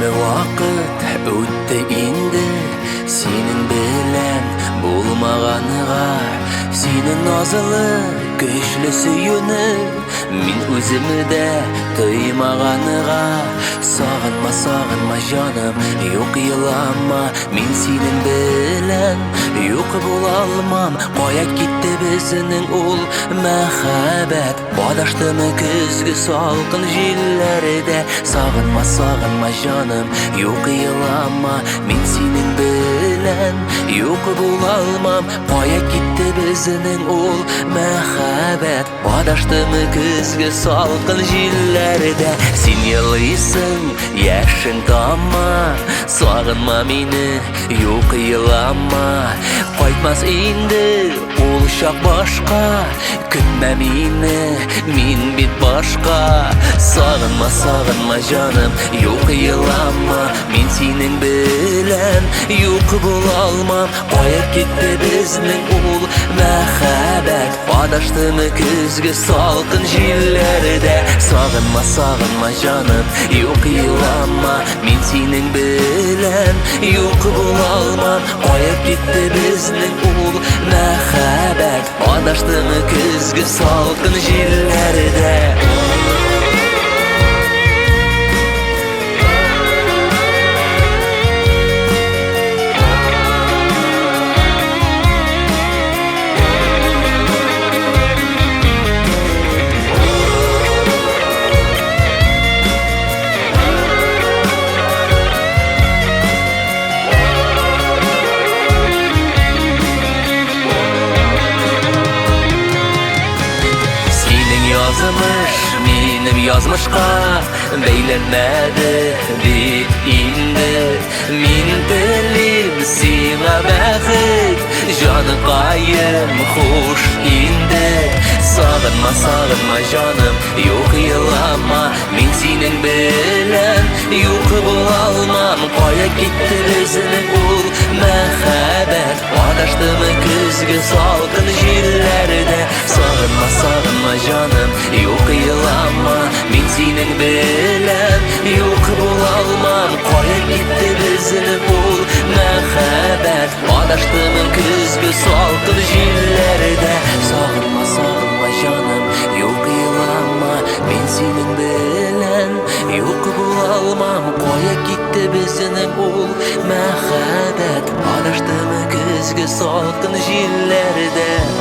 Күпме вакыт үтте инде синең белән булмаганга. Синең назлы, көчле сөюне мин үзем дә тоймаганга. Сагынма, сагынма, җаным, юк елама, мин синең белән юк була алмам. Кая китте безнең ул мәхәббәт? Адаштымы көзге салкын җилләрдә? Сагынма, сагынма, җаным, юк елама, мин синең белән юк була алмам. Кая китте безнең ул мәхәббәт? Адаштымы көзге салкын җилләрдә? Син елыйсың, яшең тама, сагынма мине, юк елама. Кайтмас инде ул чак башка, көтмә мине, мин бит башка. Сагынма, сагынма, җаным, юк елама, мин синең белән юк була алмам. Кая китте безнең ул мәхәббәт? Адаштымы көзге салкын җилләрдә? Сагынма, сагынма, җаным, юк елама, мин синең белән юк була алмам. Кая китте безнең ул мәхәббәт? Адаштымы көзге салкын җилләрдә? Синең язмыш минем язмышка бәйләнмәде бит инде. Мин телим сиңа бәхет, җаныкаем, хуш инде. Сагынма, сагынма, җаным, юк елама, мин синең белән юк була алмам. Кая китте безнең ул мәхәббәт? Адаштымы көзге салкын җилләрдә? Сагынма, сагынма, җаным, юк елама, мин синең белән юк була алмам. Кая китте безнең ул мәхәббәт? Адаштымы көзге салкын җилләрдә? Сагынма, сагынма, җаным, юк елама, мин синең белән юк була алмам. Кая китте безнең ул мәхәббәт? Адаштымы көзге салкын җилләрдә?